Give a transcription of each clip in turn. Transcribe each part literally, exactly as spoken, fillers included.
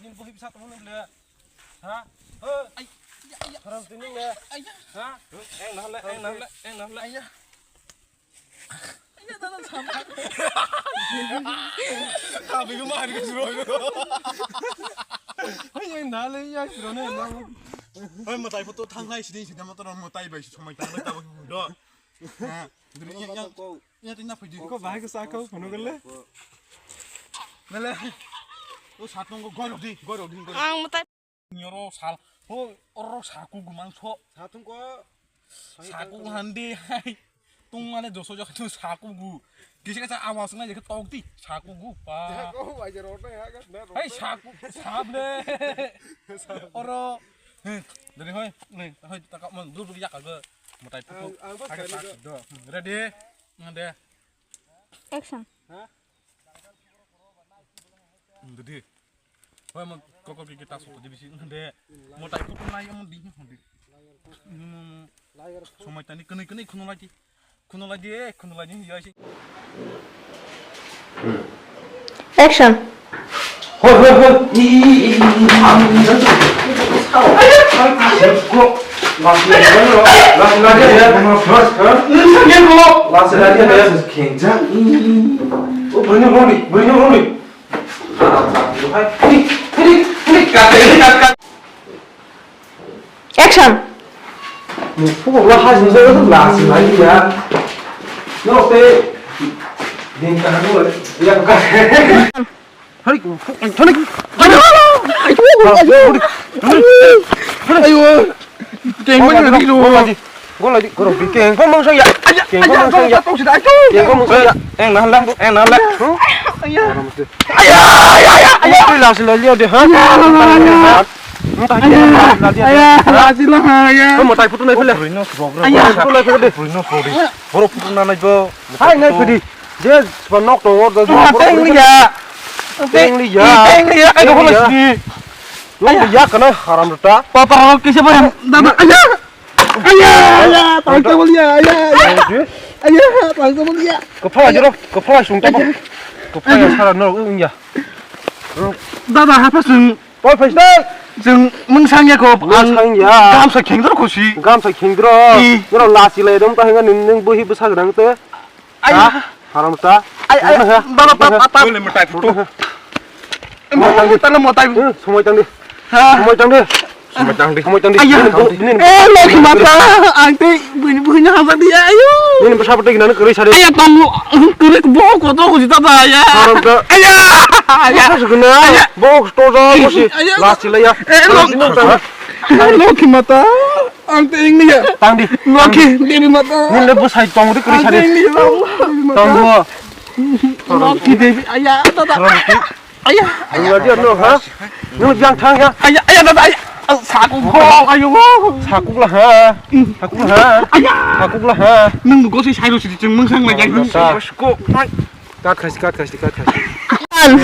Nini bwkhwi bwsa tongmani le. Ha? Ho? Ai, ya, ya. Haram tini le. Ai, ya. Ha? Eng nahale, eng nahale, eng nahale. Ai, ya. Ai, ya, dada, sama. Kabi ko mahar ko suro. Ai, eng nahale, ya, suro ne, na. Oi, matai photo thangnai sini, sini motor matai bai somai tanglai tabo do. Ha, dulu yang, yang, yang tina phoji. Ko bahai ko sakau, phano gele. Nale. O satong ko goro di, goro di, goro. Ang matai. Nyoro sal. O, oro saku gu mangso. Satung ko. Saku hande hai. Tung mane doso jok tu saku gu. Kisa kisa awas ngai jek tok di. Saku gu pa. Ko wai jero na ya ga. Hai saku sable. Oro. He, dari hoi. Ni, hoi taka mon dulu ya kaga. Matai putu. Ang, ang bas kali tak do. Ready? Ngade. Action. Didi. Hoi mo koko ki kita so di bisi de. Mo tai ko nai mo di mo di. Mo mo. Somai tani kene kene khunu lagi. Khunu lagi, khunu lagi ya si. Action. Hoi hoi hoi. I i i i i. Lasi lasi ya. Lasi lasi ya. Lasi lasi ya. Kenja. O bini bini bini bini. Action. Ni phukulo ha jing jagwi lasi lai ya. No te din ka no ya ka. Hari ko thani. Ayo. Ayo. Ayo. Keng mani ri ro. Gol lagi, gol lagi, gol lagi. Keng ko mong sang ya. Keng ko mong sang ya. Keng ko mong sang ya. Eng na la, eng na la. Aya, aya, aya, aya. Koi lasi lali ade ha. Aya, lasi la ha ya. Mo tai putu nai pele. Aya. Putu nai pele. Boro putu na nai bo. Hai nai pedi. Je spa nok to wor do. Teng li ya. Teng li ya. Teng li ya. Ai ko lasi. Nok ya kana haram ta. Papa kisa bayam. Dada aya. Pangsa boliya, aya, aya. Aya, pangsa boliya. Kepala jero, kepala sung tabo. Kepala sara no wngya. Dada, hapa sung. Poi phaisnai. Chwng mungsang ya kho. Mungsang ya. Gamsa khengdor khusi. Gamsa khengdor. Ih. Noro lachi lai dom ta hinga ning, ning buhi bwsa gwnang te. Aya. Ha? Haram ta. Ay, ay, ha? Baba, baba, baba. Bole motai photo. Motai. Tala motai. Eh, somoi tang di. Ha? Somoi tang di. Somoi tang di. Somoi tang di. Aya. Nini, nini. Eh, Lokhi mata. Ang tei buini, buini hamsa di, ayo. Nini bwsa photo gina kwrwi sari. Aya, tongo. Kwrwi bo koto ko jita ta, aya. Haram ta. Aya. Aya. Bwsa guna. Aya. Bo koto ja, bosi. Aya. Last silai ya. Eh, Lok-, Last silai ya. Lokhi mata. Ang tei wngya. Tang di. Lokhi, Devi mata. Nini le bwsai tong di kwrwi sari. Ang tei wngya, Devi mata. Tongo. Lokhi Devi, aya, dada. Aya, aya. Ang lagi ano, ha? Nung jang thang ya? Aya, aya, dada, aya. Sakuk ho, ayo. Sakuk lah, ha? Sakuk lah, ha? Aya. Sakuk lah, ha? Nung gosi sai ro si chwng mungsang lai jai. Sakuk. Kat khaisi, kat khaisi, kat khaisi. An.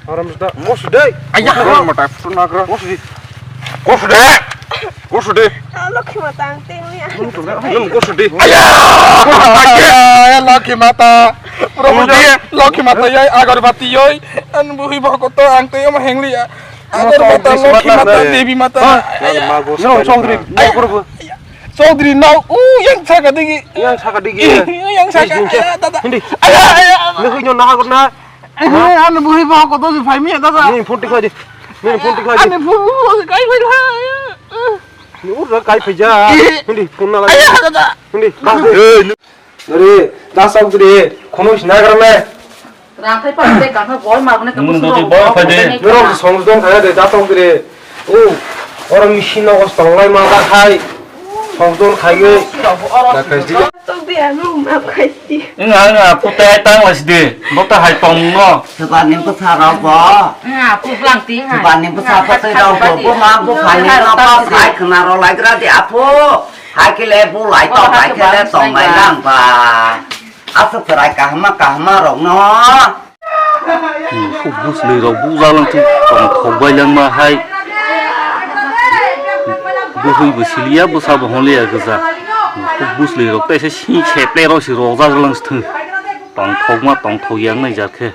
Aram da. Mos dei. Aya. Aram mata phutu nagra. Mos dei. Mos dei. Mos dei. Ah, Lokhi mata ang tengwi ya. Nung mos dei. Aya. Aya, Lokhi mata. Probu Lokhi mata yai agarbati yai. An buhi bokoto ang tei omo hengli ya. Agarbati Lokhi mata, Devi mata. Aya. Nung chongri. Aya. Chaudhary nau, u yang saka digi. Yang saka digi. Yang saka. Aya, dada. Hindi. Aya, aya. Nihoi nyo naha gotna. Eh, ano buhi ba ko to phai mi dada. Ni phone tikhlai di. Ni phone tikhlai di. Ani phone kai phai la. Ni ur kai phai ja. Hindi phone na la. Aya, dada. Hindi. Hey, nore, da sok dire. Khono sina garme. Rangkhai pa de kangkha bol ma bune kabo. Nung doti bol phai de. Norok song don kha de, da tong de. O, oro machine no os tong lai ma da khai. Song don khai ge. Da khai di. Tong de anu ma khai di. Nga nga putai tang las de. Bota hai tong no. Sebani bwsa rok bo. Nga pu blang ti ha. Sebani bwsa patwi rok bo. Bo ma bo khai ni no pa khai khna ro lai gra de apo. Hai kile bu lai tong, hai kile tong lai lang ba. Aswk chwrai kahma kahma rokno. Khub bwsli rok bujak lang thung tong thok bai lang ma hai. Bwhwi bo siliya bwsa bo honliya gwja. Khub bwsli rok teisa sing seple rok si rok jak lang thung. Tong thok ma tong thok yang nai jak khe.